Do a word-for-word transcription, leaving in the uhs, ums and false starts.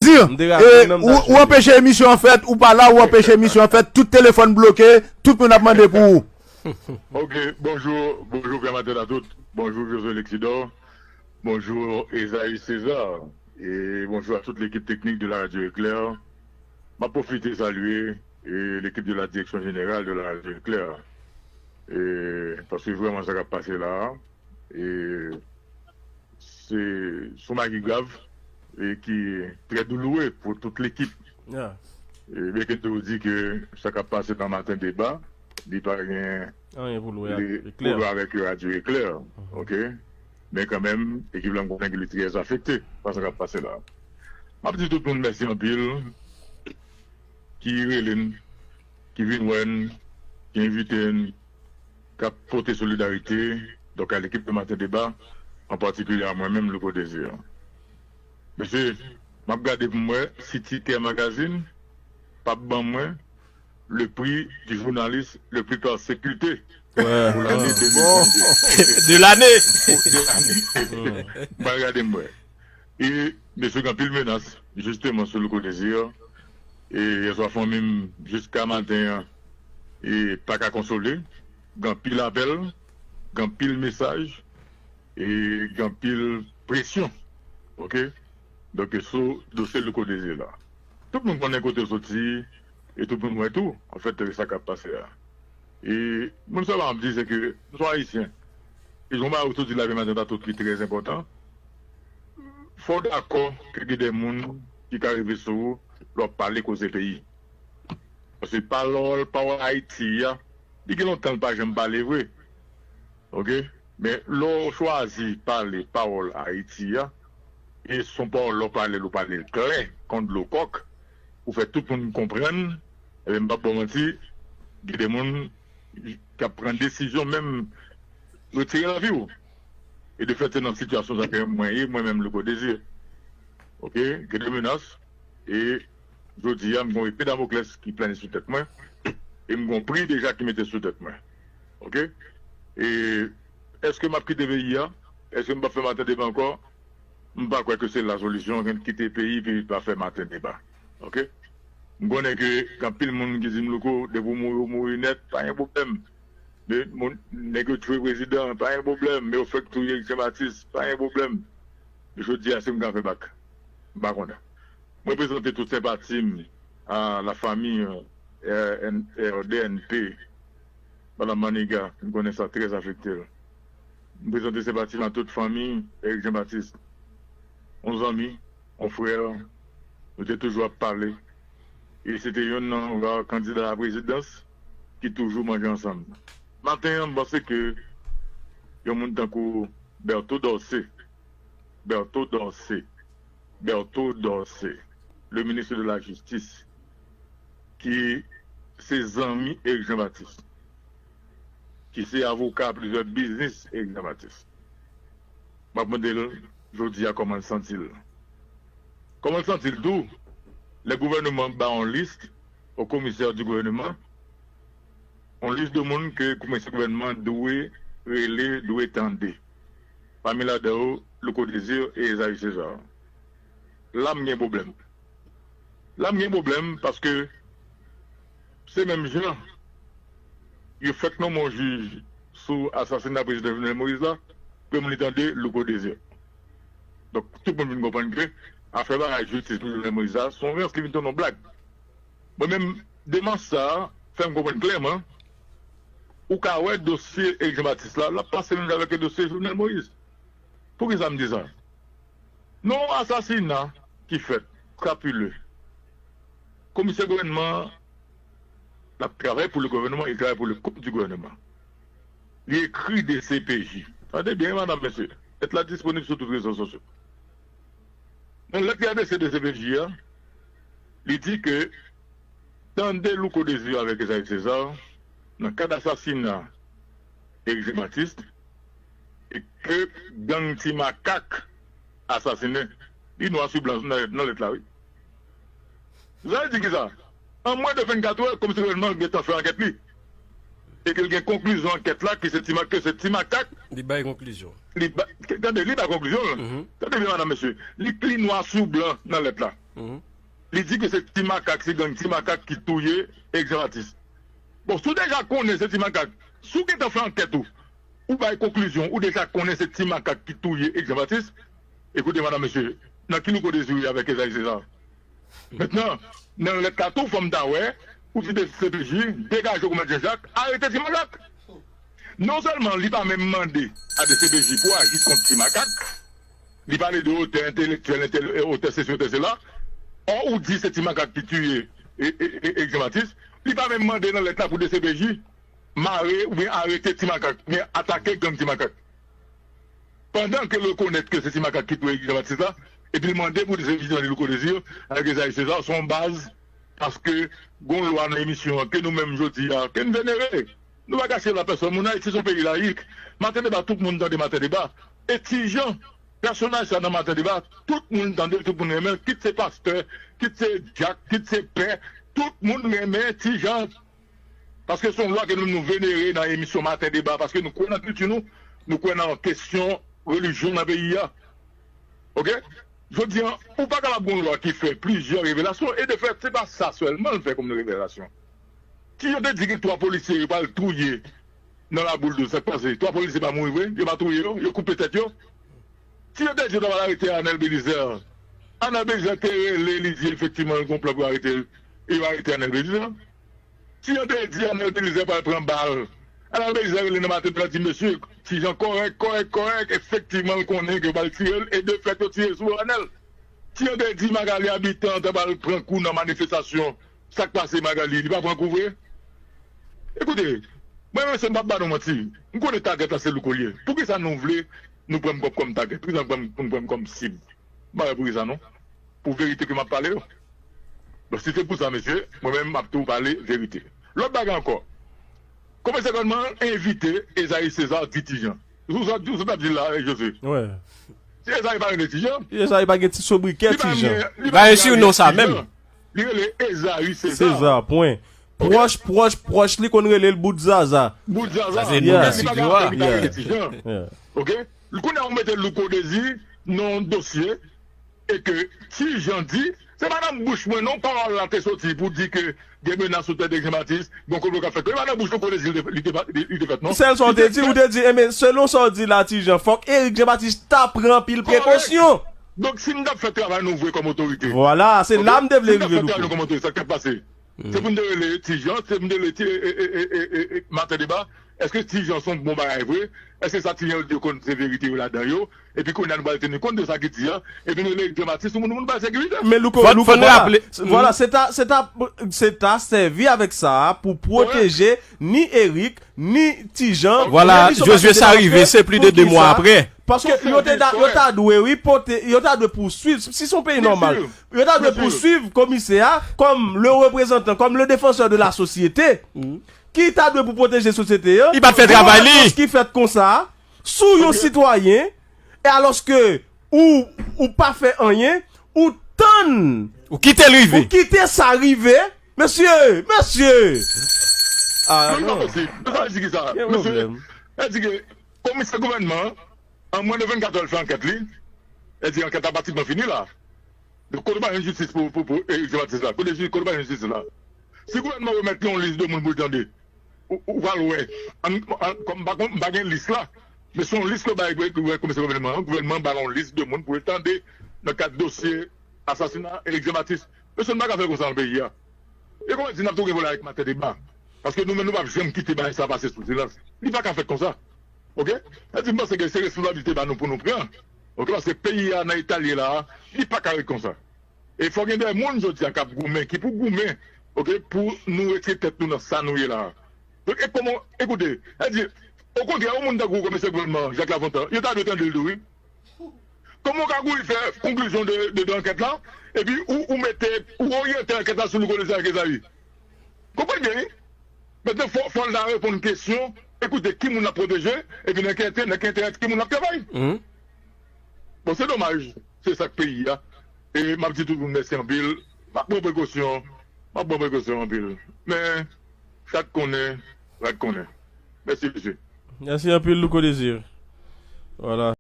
Di, m te raple e, menm ou, ou anpeche emisyon an fèt, ou pa la, ou anpeche emisyon an fèt, tout telefòn bloke, tout moun ap mande pou ou. Ok, bonjou, bonjou, frè Maten a tout. Bonjou, Josué Lexidor. Bonjou, Esaïe César. E bonjou a tout lekip teknik de la Radio Éclair. M ap pwofite salye e, lekip de la direksyon jeneral de la Radio Éclair. E, paske vrèman sa k ap pase la a, e, se, se yon bagay ki grav e ki trè douloure pou tout lekip. E byen ke nou di ke sa k ap pase nan Maten Deba, li pa gen anyen pou l wè ak Eklè. Pou l wè avèk Radio Éclair, ok? Men kanmenm, ekip la m konnen ke li trè afekte pa sa k ap pase la. M ap di tout moun mèsi anpil ki rele n, ki vin wè n, ki envite n, k ap pote solidarite, donk, a lekip de Maten Deba, an patikilye a mwen menm, Louko Désir. Mesye, m ap gade pou m wè si Titè Magazine p ap ban mwen le prix du journaliste le plus persécuté pou lane de mil vennde. De lane. De lane. M pral gade m wè. E, mesye, gen anpil menas, jisteman, sou Louko Désir. E, yèswa, fanmi m, jiska maten an, e, pa ka konsole. Gen anpil apèl, gen anpil mesaj, e, gen anpil presyon. Ok? Donk, sou dosye Louko Désir la. Tout moun konnen kote l soti, e tout moun wè tou, anfèt, sa k ap pase a. E, moun sèlman ap di, se ke, nou se Ayisyen. E, jan w ap soti la, maten an, tout ki trè enpòtan. Fò w dakò ke gen de moun ki ka rive sou ou, lè w ap pale koze peyi. Paske pawòl, pawòl Ayiti a, li gen lontan l pa janm pale vre. Ok? Men lè w chwazi pale pawòl Ayiti a, e se yon pawòl lè w pale l, ou pale l klè, kon dlo kòk, ou fè tout moun konprann, ebyen, m p ap ba w manti, gen de moun k ap pran desizyon menm retire lavi w. E de fèt, se nan sitiyasyon sa ke mwen ye, mwen menm, Louko Désir. Ok? Gen de menas, e jodi a, m gen yon epe Damoklès ki plannen sou tèt mwen, e m gen yon pri deja ki mete sou tèt mwen. Ok? E èske m ap kite peyi a? Èske m p ap fè Maten Deba ankò? M pa kwè ke se la solisyon, kite peyi, epi pa fè Maten Deba. Ok? M konnen ke gen anpil moun ki di m, Louko, depi w mouri, w mouri nèt, pa gen pwoblèm. Men moun, nèg yo tchwe prezidan, pa gen pwoblèm, men yo fèk touye Jean Baptiste, pa gen pwoblèm. Jodi a, si m ka fè bak, m pa konnen. Mwen prezante tout senpati m a la famille, euh, R N, R D N P, Madanm Maniga, m konnen sa trè afekte l. M prezante senpati m a tout fanmi Eric Jean Baptiste. Yon zanmi, yon frè, nou te toujou ap pale. E se te youn nan ra kandida a la prezidans ki toujou manje ansanm. Maten an, m panse ke yon moun tankou Berto Dorcé, Berto Dorcé, Berto Dorcé, le ministre de la Justice, ki se zanmi Eric Jean Baptiste, ki se avoka plizyè biznis Eric Jean Baptiste. M ap mande l jodi a kòman l santi l. Kòman l santi l tou, lè gouvènman an ba yon lis o komisè di gouvènman, yon lis de moun ke komisè gouvènman an dwe rele, dwe tande. Pami ladan yo, Louko Désir e Esaü César. La m gen pwoblèm. La m gen pwoblèm paske se menm jan yo fèk nonmen yon jij sou asasina prezidan Jovenel Moïse la, ke moun li tande Louko Désir. Donk, tout moun vin konprann ke afè bagay jistis pou Jovenel Moïse la, se yon rans ki vin tounen yon blag. Mwen menm, demach sa a fè m konprann klèman, ou ka wè dosye Eric Jean Baptiste la, l ap pase menm jan avèk dosye Jovenel Moïse. Poukisa m di sa? Nan yon asasina ki fèt, krapile, komisè gouvènman an, l ap travay pou le gouvènman, il travaille pour le compte du gouvernement. Li ekri D C P J. Tande byen, madanm, mesye. Lèt la disponib sou tout rezo sosyo. Nan lèt li adrese D C P J a, li di ke tande Louko Désir avèk Esaü César nan kad asasina Eric Jean Baptiste, e ke gang Ti Makak asasinen. Li nwa sou blan nan, nan lèt la, wi. Sa vle di kisa? An mwens de vennkat è, komisè gouvènman an gentan fè ankèt li. E ke l gen konklizyon ankèt la, ki se Ti Ma-, ke se Ti Makak. Li bay konklizyon. Li ba-, tande, li bay konklizyon l. Tande byen, madanm, mesye. Li, li nwa sou blan nan lèt la. Li di ke se Ti Makak, se gang Ti Makak ki touye Eric Jean Baptiste. Bon, si w deja konnen se Ti Makak, si w gentan fè ankèt ou, ou bay konklizyon, ou deja konnen se Ti Makak ki touye Eric Jean Baptiste, ekoute, madanm, mesye, nan ki Louko Désir ye avèk Esaïe César? Mentnan, nan lèt la tou, fò m ta wè, ou di D C P J, degaje w Mèt Jean Jacques, arete Ti Makak. Non sèlman li pa menm mande a D C P J pou aji kont Ti Makak, li pale de otè entelektyèl, entèl-, otè sesi, otè sela, ò ou di se Ti Makak ki tiye e, e, e, Eric Jean Baptiste, li pa menm mande nan lèt la pou D C P J mare oubyen arete Ti Makak, oubyen atake gang Ti Makak. Pandan ke l rekonèt ke se Ti Makak ki touye Eric Jean Baptiste la, epi l mande pou D C P J tande Louko Désir avèk Esaïe César, se yon baz, paske gon lwa nan emisyon an ke nou menm jodi a, ke n venere. Nou pa kache la pèsòn moun, Ayiti se yon peyi layik. Maten Deba, tout moun tande Maten Deba. E Ti Jan, pèsonaj sa nan Maten Deba, tout moun tande l, tout moun renmen l, kit se pastè, kit se dyak, kit se pè, tout moun renmen Ti Jan. Paske se yon lwa ke nou, nou venere nan emisyon Maten Deba, paske nou kwè nan kilti nou, nou kwè nan kesyon relijyon nan peyi a. Oke? Jodi a, ou pa kapab gon lwa ki fè plizyè revelasyon, e de fèt, se pa sa sèlman l fè kòm revelasyon. Ti Jan te di gen twa polisye yo pral touye nan Laboul douz, sa k pase? Twa polisye pa mouri vre? Yo pa touye yo? Yo koupe tèt yo? Ti Jan te di yo ta pral arete Arnel Belizaire. Arnel Belizaire te rele, li di efektivman yo gon plan pou yo arete, yo arete Arnel Belizaire. Ti Jan te di Arnel Belizaire pral pran bal. Arnel Belizaire rele nan maten, l di, mesye, Ti Jan kòrèk, kòrèk, kòrèk. Efektivman, l konnen ke yo pral tire l, e de fèt, yo tire sou Arnel. Ti Jan te di Magalie Habitant ta pral pran kou nan manifestasyon. Sa k pase Magalie? Li pa pran kou vre? Ekoute, mwen menm, se m p ap ba nou manti. M konnen tagèt la se Louko l ye. Poukisa nou vle nou pran m kòm, kòm tagèt? Poukisa nou pran m, nou pran m kòm sib? M pa wè poukisa non. Pou verite ke m ap pale yo. Bon, si se pou sa, mesye, mwen menm, m ap tou pale verite. Lòt bagay ankò. Komisè gouvènman an envite Esaïe César di Ti Jan. Ou sa, ou sa t ap di l la, José? Wi. Si Esaïe pa rele Ti Jan. Esaïe pa gen ti sobrikè Ti Jan. Li pa rele Ti Jan. Li rele Esaïe César. Pwen. Pwòch, pwòch, pwòch, li konn rele l bout zaza. Bout zaza. Sa se non nan sik yo a. Li pa ka rele Ti Jan. Oke? Kounye a ou mete Louko Désir nan yon dosye e ke Ti Jan di, se pa nan bouch mwen non, pawòl la te soti pou di ke gen menas sou tèt Eric Jean Baptiste, gon konplo k ap fèt. E pa nan bouch Louko Désir li te, li te, li te fèt non. Sèl sa w te di, ou te di, enben, selon sa w di la, Ti Jan, fòk Eric Jean Baptiste ta pran anpil prekosyon. Donk, si n t ap fè travay nou vre kòm otorite. Vwala, se la m te vle rive, Louko. Si n t ap fè travay nou kòm otorite, sa k t ap pase? Se pou n te rele Ti Jan, se pou n te rele Ti, e, e, e, e, e, Maten Deba. Èske Ti Jan se yon bon bagay vre? Èske sa Ti Jan yo di yo konn se verite yo ladan yo? Epi kounye a nou pral teni kont de sa ki di a. Epi nou rele Eric Jean Baptiste, moun, moun bay sekirite. Men Louko, Louko, vwala, vwala, se ta, se ta, se ta sèvi avèk sa a pou pwoteje ni Eric, ni Ti Jan. Vwala, Josué, sa rive, se plis de de mwa apre. Paske yo te da, yo ta dwe, wi, pote, yo ta dwe pouswiv, si se yon peyi nòmal, yo ta dwe pouswiv komisè a kòm le reprezantan, kòm le défenseur de la société, ki ta dwe pou pwoteje sosyete a. Li pa t fè travay li. Ki fèt konsa, sou yon sitwayen, e alòske ou, ou pa fè anyen, ou tann. Ou kite l rive. Ou kite sa rive. Mesye, mesye. Ah, non. Sa di ki sa? Mesye, sa di ke komisè gouvènman an, an mwens de vennkat è, l fè ankèt li. Sa di ankèt la pratikman fini la. Donk, kote w pa jwenn jistis pou, pou, pou Eric Jean Baptiste la? Kote, kote w pa jwenn jistis la? Si gouvènman remèt li yon lis de moun pou l tande, ou, ou pral wè. An, an, kòm m pa konn, m pa gen lis la, men se yon lis ke bay, bay, bay komisè gouvènman an, gouvènman an ba l yon lis de moun pou l tande nan kad dosye asasina Eric Jean Baptiste. Mesye, nou pa ka fè konsa nan peyi a. E kòman di n ap tou gen vòlè avèk Maten Deba? Paske nou menm, nou p ap janm kite bagay sa pase sou silans. Li pa ka fèt konsa. Oke? Sa di, m panse ke se responsablite pa nou pou nou pran. Oke? Paske peyi a nan eta l ye la a, li pa ka ret konsa. E fò gen de moun jodi a k ap goumen, ki pou goumen, oke, pou nou retire tèt nou nan sa nou ye la a. Donk, e kòman, ekoute, sa di, okontrè, yon moun tankou komisè gouvènman Jacques Lafontant, yo ta dwe tande l tou, wi. Kòman w ka kouri fè konklizyon de, de, de ankèt la, epi ou, ou mete, ou oryante ankèt la sou Louko Désir ak Esaïe? Konprann byen, wi. Mentnan, fò, fò l ta reponn kesyon, ekoute, ki moun l ap pwoteje, epi nan ki enterè, nan ki enterè ki moun l ap travay. Bon, se domaj, se sa k peyi a. E m ap di tout moun mèsi anpil. M ap pran prekosyon, m ap pran prekosyon anpil. Men, sa k konnen, sa k konnen. Mèsi, mesye. Mèsi anpil, Louko Désir. Vwala.